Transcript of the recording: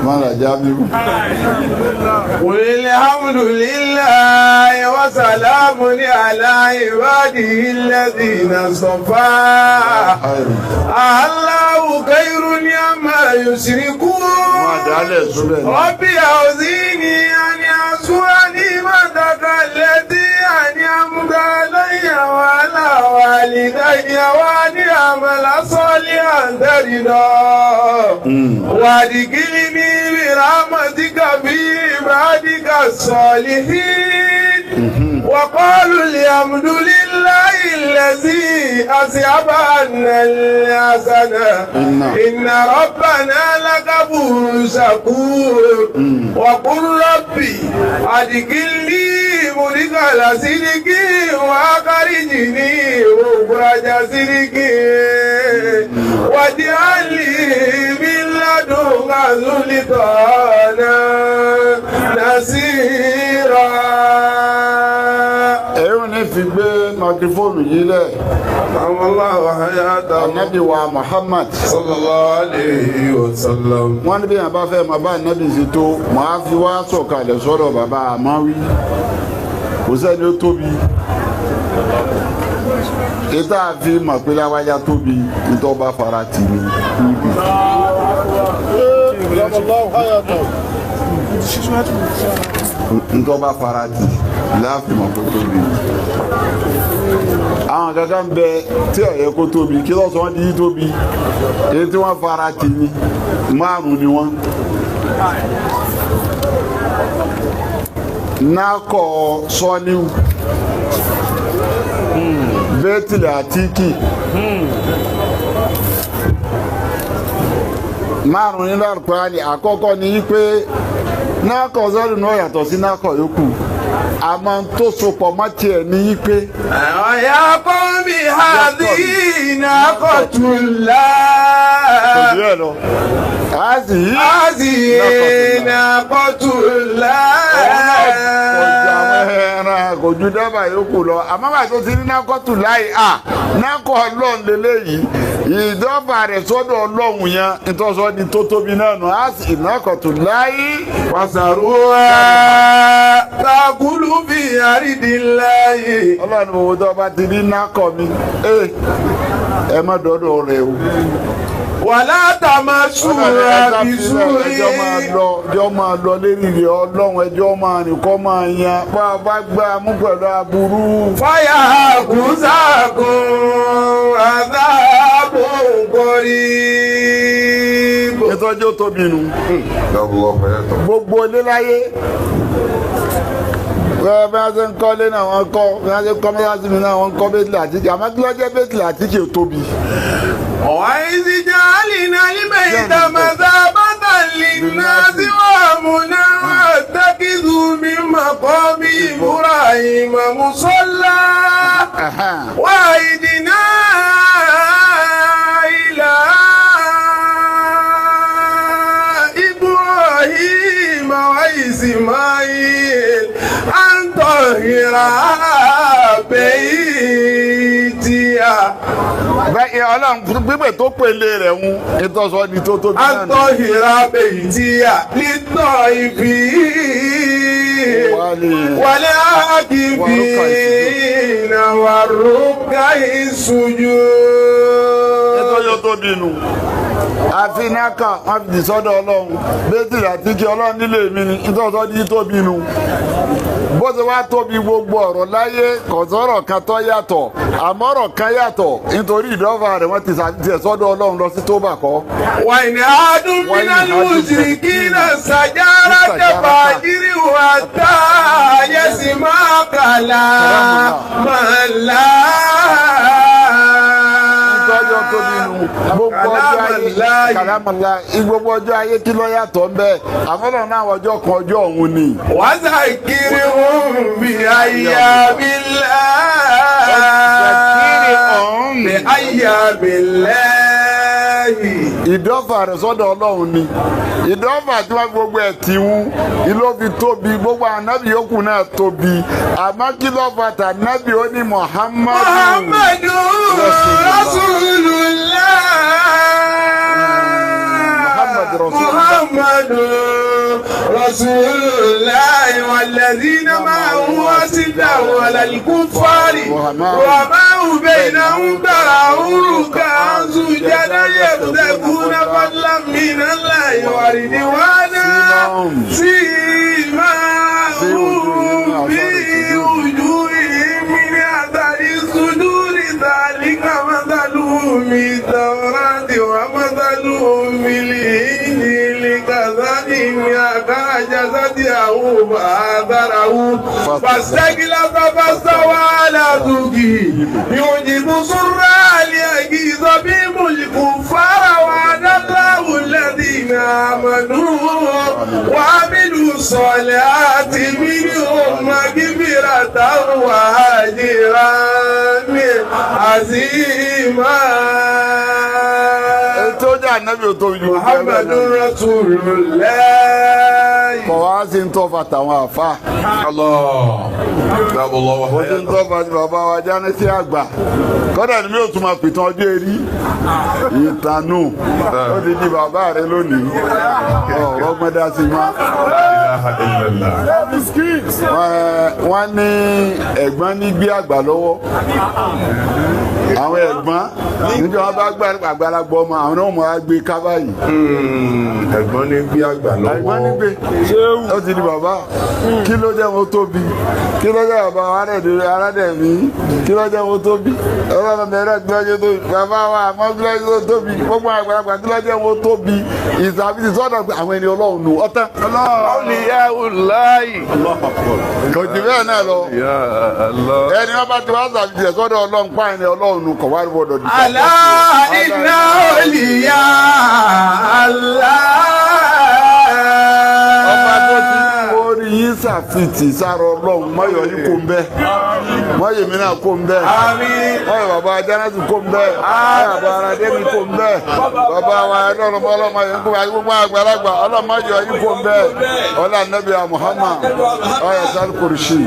Mọ́lá Jamiu. Alhamdulillahi wa salamun ala ibadihi alladhina istafa. Allahu khairun amma yushrikun. Rabbi awzini an ashkura ni'mataka allati an'amta alayya wa ala walidayya wa an a'mala salihan tardahu. Wa adkhilni bi rahmatika fi ibadika as-salihin. Wa qalu alhamdulillahi alladhi azhaba 'anna al-hazana inna rabbana lagafurun shakur. Wa qul rabbi adkhilni mudkhala sidqin wa akhrijni mukhraja sidqin waj'al li min ladunka sultanan nasira. Ẹ̀rọ ní fi gbé máikrófóònù yìí lẹ̀. Ànábì wa Muhammad sallallahu alayhi wa sallam. Wọ́n ní bí yàn bá fẹ́ máa bá ànábì sí tó, màá fi wá sọ̀kalẹ̀ sọ́dọ̀ bàbá Àmáwí. Kò sẹ́ni ó tóbi. Ìta fi mọ̀ pé láwájá tóbi, ìtọ́ bá fara tì ní. Ntọ́ bá fara tì láàfin mọ̀ pé tóbi. Àwọn kankan ń bẹ tí ọ̀yẹ́ kó tóbi, kí lọ́sọ̀ wọ́n di tóbi, èyí tí wọ́n fara tì ní márùn-ún ni wọ́n. Nákọ̀ sọ́níw, bẹ́tìlì àtíkì, márùn-ún nínú Àlùkùránì. Àkọ́kọ́ ni pé nákọ̀ sọ́ọ̀lù náà yàtọ̀ sí nákọ̀ yòókù. Àmọ́ tó sopọ̀ mọ́ tiẹ̀ ní pé. Ọ̀yà kọ́mi hàdí naqatullah. Kò sí ẹ̀ lọ. Àzì naqatullah. Kò ju àwọn ẹran kò ju dábàá yòókù lọ. Àmọ́ bàtà tó ti ní naqatullah à nákọ̀ ọlọ́run lélẹ́yìí. Ìdọ́fà rẹ̀ sọ́dọ̀ ọlọ́run yẹn ìtọ́sọ́ ni tó tóbi náà nù. Àzì naqatullah. Wasaruha takulu fi aridillahi. Ọlọ́run mo tó bá ti ní nákọ̀ mi, ẹ má dọ́dọ̀ rẹ̀ o. Wàlá tamassuha bisu'in. Ẹjọ́ máa lọ lérí rẹ̀ ọlọ́run, ẹjọ́ máa rìn kọ́ máa yan bá a bá gbá a mú pẹ̀lú aburú. Fáyà kùsàkùn àdàbò qarib. Ìtọ́jú tóbi nu. Gbogbo ilé láyé. Bí wọ́n ṣe ń kọ́lé náà wọ́n kọ́, bí wọ́n ṣe ń kọ́ mọ́sáàsì mi náà wọ́n kọ́ bẹ́tìlì àtíkì. Àmọ́ kí ló jẹ́ bẹ́tìlì àtíkì ò tóbi. وإذ جعلنا البيت مثابة للناس وأمنا واتخذوا من مقام إبراهيم مصلى وعهدنا إلى إبراهيم وإسماعيل أن طهرا بيتي. Bẹ́ẹ̀ ọlọ́run gbígbẹ̀ tó pèlè rẹ̀ ń ìtọ́sọ́ ni tó tóbi náà. Àtọ̀hìrà bèyìntìyà lítọ̀ ìbí wàlẹ́ àkìbí náà rúkà ìṣojú. Ìtọ́jọ́ tó dínú. Àfi náà wọ́n fi sọ́dọ̀ ọlọ́run. Bẹ́tìrì àti kí ọlọ́run nílé mi ni ìtọ́sọ́ ní tóbi nu. Bó ṣe wá tóbi gbogbo ọ̀rọ̀ láyé kò sọ̀rọ̀ kan tó yàtọ̀, àmọ́ ọ̀rọ̀ kan yàtọ̀ nítorí ìdọ́fà rẹ̀ wọ́n ti tiẹ̀ sọ́dọ̀ ọlọ́run lọ sí tó bà kọ́. Wàyí adùn minal mushrikina sajara tafajiri wa ta yasma kalamala. Ìtọ́jọ́ tóbi nu gbogbo ọjọ́ ayé kàlámàlá gbogbo ọjọ́ ayé kí ló yàtọ̀ ń bẹ́ẹ̀ àfọlọ́ náà ọjọ́ kan ọjọ́ òun ni. Wazakirhum bi ayyamillah. Bi ayyamillah. Ìdọ́fà rẹ̀ sọ́dọ̀ ọlọ́run ni. Ìdọ́fà tí wọ́n gbogbo ẹ̀ tí ń ìlú fi tóbi gbogbo ànábì yòókù náà tóbi àmọ́ kí ló fà tà nábì ó ní Muhammadu. Muhammadu Rasulullah. Muhammadu Rasulullah. محمد رسول الله والذين معه أشداء على الكفار رحماء بينهم تراهم ركعا سجدا يبتغون فضلا من الله ورضوانا سيماهم في وجوههم من أثر السجود ذلك مثلهم في التوراة ومثلهم في الإنجيل كزرع أخرج شطأه فآزره فاستغلظ فاستوى على سوقه يعجب الزراع ليغيظ بهم الكفار وعد الله الذين آمنوا وعملوا الصالحات منهم مغفرة وأجرا عظيما. Tó jẹ́ ànábì tó ju Muhammadu Rasulullah. Kọ̀ wá sí ń tọ́fà tàwọn àfa. Allah. Ó ti ń tọ́fà sí bàbá wa Jánẹ́sí àgbà. Kọ́dà ni mi ò tún máa pìtàn ọjọ́ eré. Ìtànù ó ti di bàbá rẹ lónìí. Ọ̀rọ̀ gbọ́dá sí ma. Wọ́n ní ẹ̀gbọ́n ní gbé àgbà lọ́wọ́. Àwọn ẹ̀gbọ́n níjọ́ wọn bá gbà àgbàlagbà ọmọ àwọn náà mọ̀ á gbé kábà yìí. Ẹ̀gbọ́n ní gbé àgbà lọ́wọ́. Ẹ̀gbọ́n ní gbé ó ti di bàbá. Kí ló jẹ́ wọn tóbi? Kí ló jẹ́ bàbá wa aládẹ̀mí? Kí ló jẹ́ wọn tóbi? Ọlọ́run bẹ̀rẹ̀ kí ló jẹ́ tóbi? Bàbá wa àmọ́ kí ló jẹ́ tóbi? Gbogbo àgbàlagbà kí ló jẹ́ wọn tóbi? Ìsàbísí sọ́dọ̀ àwọn ẹni Ọlọ́run nù ọ̀tán. Kò jù bẹ́ẹ̀ náà lọ. Ẹni wọn bá ti wá sàbísí sọ́dọ̀ Ọlọ́run pa ẹni Ọlọ́run nù kọ̀ wá gbọ́dọ̀ dìbò. Àlá iná olìyá àlá. Ọba tó ti orí yín ṣàfitì sára Ọlọ́run mọ́yọ̀ yín kò ń bẹ́ mọ́yọ̀ mi náà kò ń bẹ́ mọ́yọ̀ bàbá Jánásì kò ń bẹ́ mọ́yọ̀ bàbá Aradémi kò ń bẹ́ bàbá wa ọlọ́run ọlọ́mọ yín kò ń bẹ́ gbogbo àgbàlagbà ọlọ́mọ yín kò ń bẹ́ ọlá Ànábì Muhammad ọ̀yà sáré kùrìṣì.